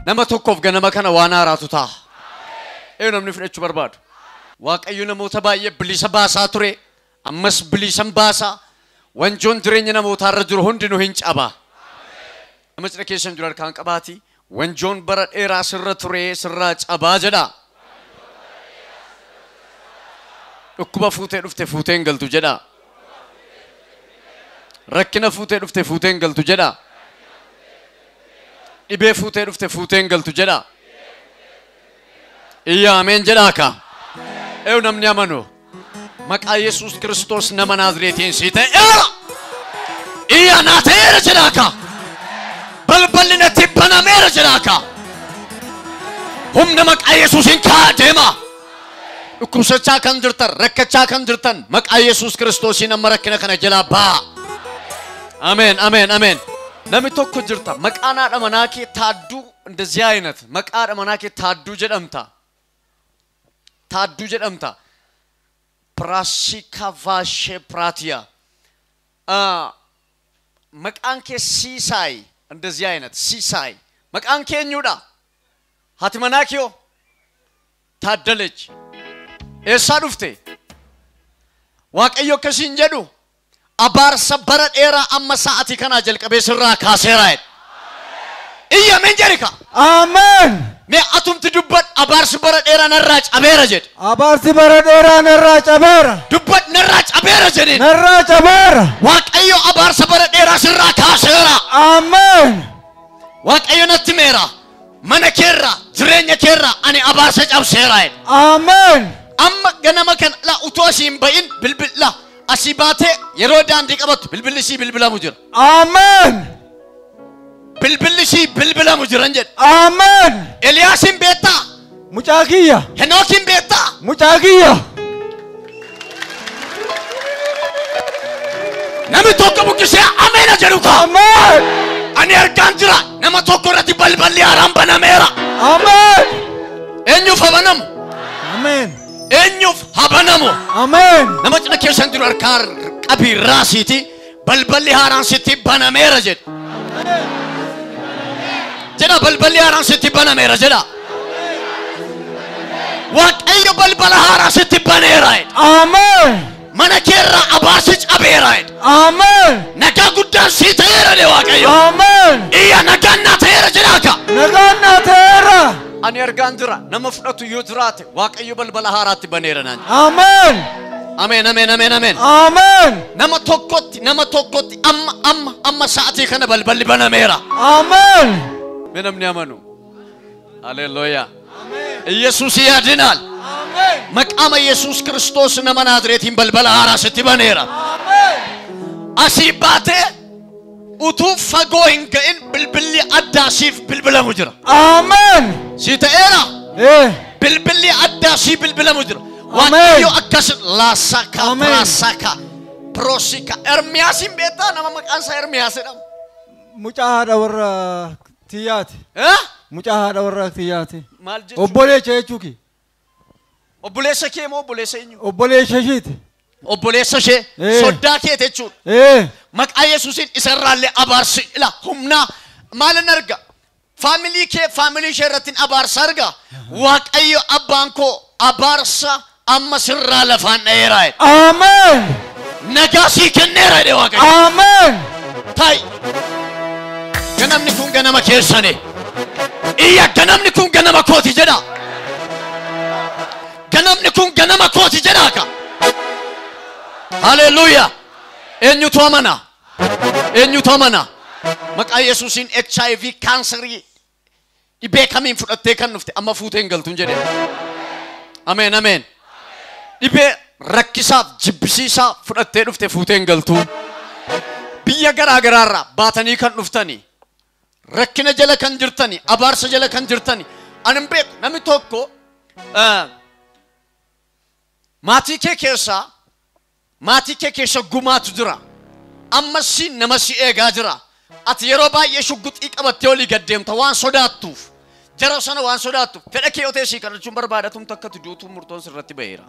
Nama tokkoof ganama kana waan haaraatu ta'a. Eenyu namni fudhachuu barbaadu? Waaqayyo namoota baay'ee bilisa baasaa ture. Ammas bilisan baasaa. Wanjoon jireenya namootaarra jiru hundinuu hin cabaa. Nama cina keessan jiru harkaan qabaati. Wanjoon bara dheeraa sirra ture sirraa cabaa jedha. Dhukkuba fuutee dhufte fuutee hin galtu jedha. Rakkina fuutee dhufte fuutee hin galtu jedha. Dhibee fuutee dhufte fuutee hin galtu jedha. Iyya ameen jedhaa ka. Eenyu namni amanu? Maqaa Yesuus Kiristoos nama Naazreetiin sii ta'eera. Iyya naa ta'eera jedhaa ka. Balballi natti banameera jedhaa ka. Humna maqaa Yesuusiin ka'aa deema. Dhukkubsachaa kan jirtan, rakkachaa kan jirtan, maqaa Yesuus Kiristoosiin amma rakkina kana jalaa ba'aa. Ameen, ameen, ameen. Namni tokko jirta maqaan haadha manaa kee Taadduu እንደዚህ አይነት maqaa haadha manaa kee Taadduu jedhamta. Taadduu jedhamta. Prasikavashe Pratia. Maqaan kee Siisaay እንደዚህ አይነት Siisaay. Maqaan kee eenyudha? Haati manaa kee hoo? Taaddalech. Eessaa dhufte? Waaqayyo akkasiin jedhu abaarsa bara dheeraa amma sa'atii kanaa jalqabee sirraa kaaseera jedhe. Iyya ameen jedhi ka. Ameen. Mee atumti dubbadhu abaarsi bara dheeraa narraa cabeera jedhe. Abaarsi bara dheeraa narraa cabeera. Dubbadhu narraa cabeera jedheen. Narraa cabeera. Waaqayyo abaarsa bara dheeraa sirraa kaaseera. Ameen. Waaqayyo natti meera. Mana keerraa jireenya keerraa ani abaarsa cabseera jedhe. Ameen. Amma ganama kana la utuu asii hin ba'in bilbila asii baatee yeroo daandii qabattu bilbilli sii bilbilamu jira. Ameen. Bilbilli sii bilbilamu jiran jedhe. Ameen. Eliyaasin beektaa? Mucaa kiyya. Henookin beektaa? Mucaa kiyya. Namni tokko buqqisee ameena jedhu kaa. Ameen. Ani argaan jira nama tokko irratti balballi haaraan banameera. Ameen. Eenyuuf haa banamu? Ameen. Eenyuuf haa banamu? Ameen. Nama cina keessan jiru harkaa qabii raasiiti balballi haaraan sitti banameera jedhe. Jedha balballi haaraan sitti banameera jedha. Waaqayyo balbala haaraa sitti baneera jedhe. Ameen. Mana keerraa abaarsi cabeera jedhe. Ameen. Nagaa guddaan sii ta'eera jedhe Waaqayyo. Ameen. Iyya nagaan naa ta'eera jedhaa ka. Nagaan naa ta'eera. Ani argaan jira nama fudhatu yoo jiraate Waaqayyo balbala haaraatti baneera naan. Ameen. Ameen, ameen, ameen, ameen. Ameen. Nama tokkotti, nama tokkotti amma, amma, amma sa'atii kana balballi banameera. Ameen. Mee namni amanu? Haleluuyaa. Yesuus yaadinaal. Ameen. Maqaama Yesuus Kiristoos nama Naazreetiin balbala haaraa sitti baneera. Ameen. Asii baatee utuu fagoo hin ga'in bilbilli addaa siif bilbilamu jira. Ameen. Sii ta'eera. Bilbilli addaa sii bilbilamu jira. Ameen. Waaqayyo akkas laasaka Ameen. Praasaka prosika. Ermiyaasin beektaa? Nama maqaan isaa Ermiyaas jedhama. Mucaa haadha warra tiyyaati. Eh? Mucaa haadha warra tiyyaati. Maal jechuudha? Obboleessa jechuu kee. Obboleessa kee moo obboleessa eenyu? Obboleessa isheeti. Obboleessa ishee soddaa kee jechuudha. Maqaa Yesuusiin isarraallee abaarsi ila humnaa maalin arga? Faamilii kee faamilii ishee irratti abaarsa arga. Waaqayyo abbaan koo abaarsa amma sirraa lafaan dha'eera jedhe. Ameen. Nagaa sii kenneera jedhe Waaqayyo. Ameen. Taa'i. Ganamni kun ganama keessani. Iyya ganamni kun ganama kooti jedha. Ganamni kun ganama kooti jedha ka. Haleluuyaa. Eenyutu amana? Eenyutu amana? Maqaa Yesuusiin HIV kaansarii dhibee kamiin fudhattee kan dhufte amma fuutee hin galtu hin jedhe. Ameen, ameen. Dhibee rakkisaaf jibbisiisaa fudhattee dhufte fuutee hin galtu. Biyya garaa garaarraa baatanii kan dhuftanii rakkina jala kan jirtanii abaarsa jala kan jirtanii ani hin beeku namni tokko maatii kee keessaa maatii kee keessa gumaatu jira. Ammas si nama si eegaa jira. Ati yeroo baay'ee shugguxii qabattee olii gad deemta waan sodaattuuf. Jara sana waan sodaattuuf. Fedha kee yoo ta'e sii kadhachuun barbaada atumti akka ati duutuu murtoon sirratti ba'eera.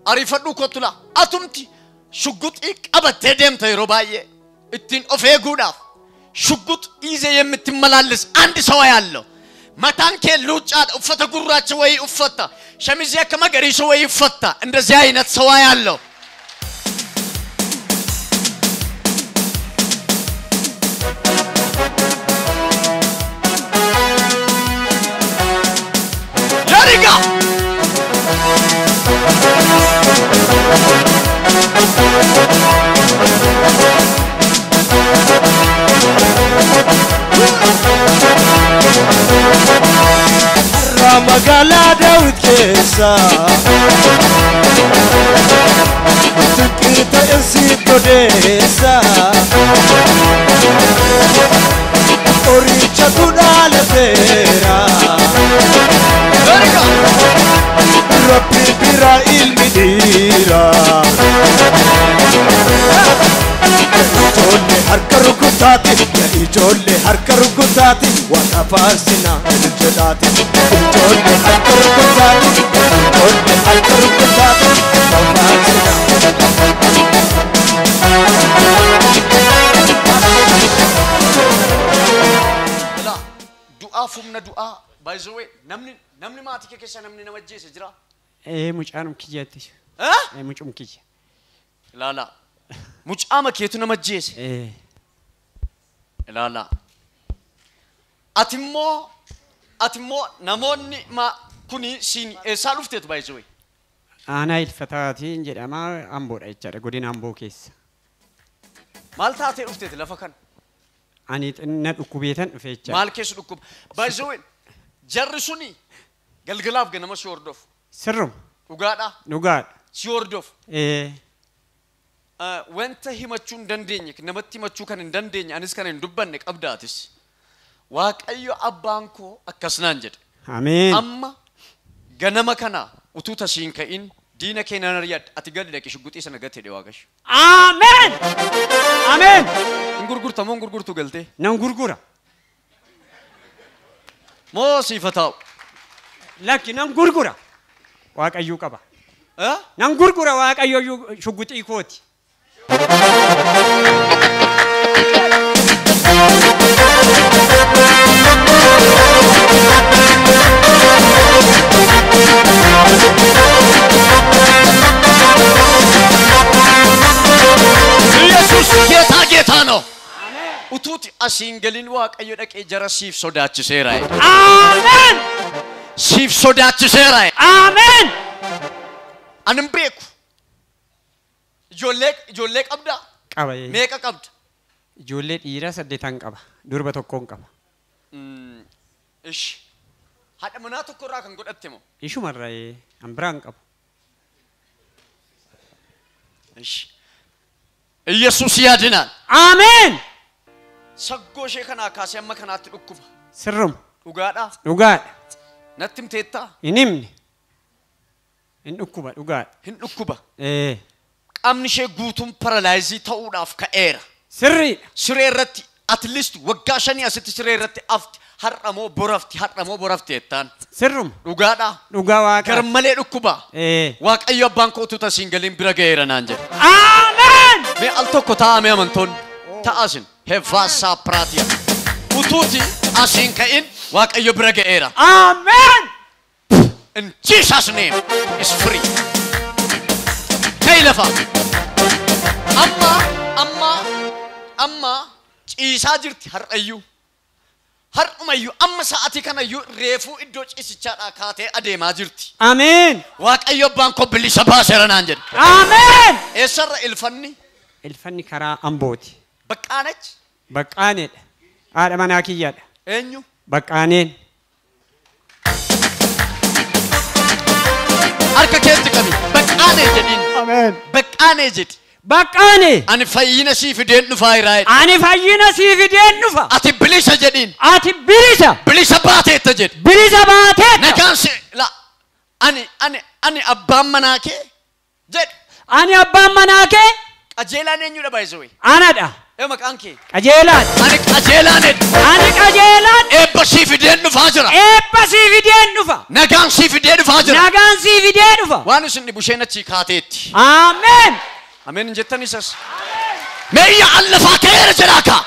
Ariifadhuu kottu laa. Atumti shugguxii qabattee deemta yeroo baay'ee ittiin of eeguudhaaf. ሽጉጥ ይዘህ የምትመላለስ አንድ ሰው ያለው mataan kee luuccaa uffata gurraacha wayii uffatta shamizii akka magariisa wayii uffatta እንደዚህ አይነት ሰው ያለው ያሪጋ Magaalaa Daawit keessa Tuqqii ta'e si godeessa Qoricha dhalateera Rabbi bira ilmi dhiira Ijoollee harka rukutaati ijoollee harka rukutaati waaqa faarsinaa jedhaati ijoollee harka rukutaati ijoollee harka rukutaati waaqa faarsinaa. Du'aa fumna du'aa by the way namni maatii kee keessa namni nama ajjeese jira? Mucaanum kiyyaatti. Mucum kiyya. Ilaala. Mucaama keetu nama ajjeese. Ilaala. Ati immoo namoonni kuni siin eessaa dhufteetu by the way? Aanaa Ilfataatiin jedhama Amboodha jechaadha godina Amboo keessa. Maal taatee dhufteeti lafa kana? Ani xinna dhukkubeetan dhufe jechaadha. Maal keessa dhukkuba? By the way jarri suni galgalaaf ganama si hordofu. Sirruma. Dhugaadhaa? Dhugaadha. Si hordofu. Wanta himachuu hin dandeenye namatti himachuu kan hin dandeenye anis kan hin dubbanne qabdaatis. Waaqayyo abbaan koo akkas naan jedhe. Ameen. Amma ganama kana utuu tasiin ka'in diina kee nan ari'adha ati gadi dhaqi shugguxii sana gati jedhe Waaqayyo. Ameen. Ameen. Hin gurgurta moo hin gurgurtu galtee? Nan gurgura. Moo siifa taa'u? Lakki nan gurgura. Waaqayyuu qaba. Nan gurgura Waaqayyo shugguxii kooti. ኢየሱስ ጌታ ጌታ ነው። Utuuti asiin galin Waaqayyo dhaqee jara siif sodaachiseera. Ameen. Siif sodaachiseera. Ameen. Ani hin beeku. Ijoollee qabdaa? Qaba. Meeqa qabda? Ijoollee dhiiraa 8 qaba. Durba tokkoon qaba. Ishi. Haadha manaa tokkorraa kan godhatte moo? Ishumarraa an biraan qabu. Ishi. ኢየሱስ ያድናል። Ameen. Saggoo ishee kanaa kaasee amma kanaatti dhukkuba. Sirruma. Dhugaadhaa? Dhugaadha. Natti himteettaa? Hin himne. Hin dhukkuba dhugaadha. Hin dhukkuba. Qaamni ishee guutuun paralaayizii ta'uudhaaf ka'eera. Sirriidha. Siree irratti at least waggaa 5 asitti siree irratti afti har'a moo borafti har'a moo borafti jettaan. Sirruma. Dhugaadhaa? Dhugaa Waaqa. Garmalee dhukkuba. Waaqayyo abbaan koo utuu tasiin galiin bira ga'eera naan jedhe. Ameen. Mee al tokko taa'ame amantoonni ta'asin hevaasaa piraatiya. Utuuti asiin ka'in Waaqayyo bira ga'eera. Ameen. In Jesus name is free. Ka'i lafa. Amma amma amma ciisaa jirti har'ayyuu. Har'umayyuu amma sa'aatii kanayyuu reefuu iddoo ciisichaadhaa kaatee adeemaa jirti. Ameen. Waaqayyo abbaan koo bilisa baaseera naan jedhe. Ameen. Eessarra ilfanni? Ilfanni karaa Ambooti. Baqqaanach? Baqqaaneedha. Haadha manaa kiyyaadha. Eenyu? Baqqaaneen. Harka keetti qabi. Baqqaanee jedhiin. Ameen. Baqqaanee jedhi. Baqqaanee. Ani fayyina sii fideen dhufaa jiraa jedhi. Ani fayyina sii fideen dhufa. Ati bilisa jedhiin. Ati bilisa. Bilisa baateetta jedhi. Bilisa baateetta. Nagaan si la ani ani ani abbaan manaa kee jedhi. Ani abbaan manaa kee. Qajeelaan eenyudha baay'isawee? Anadha. Maqaan kee? Qajeelaan. Ani qajeelaan jedhi. Ani qajeelaan. Eebba sii fideen dhufaa jira. Eebba sii fideen dhufa. Nagaan sii fidee dhufaa jira. Nagaan sii fidee dhufa. Waan isin dhibu isheen achii kaateetti. Ameen. Ameen hin jettan isas. Mee iyya allafaa ka'eera jedhaa kaa.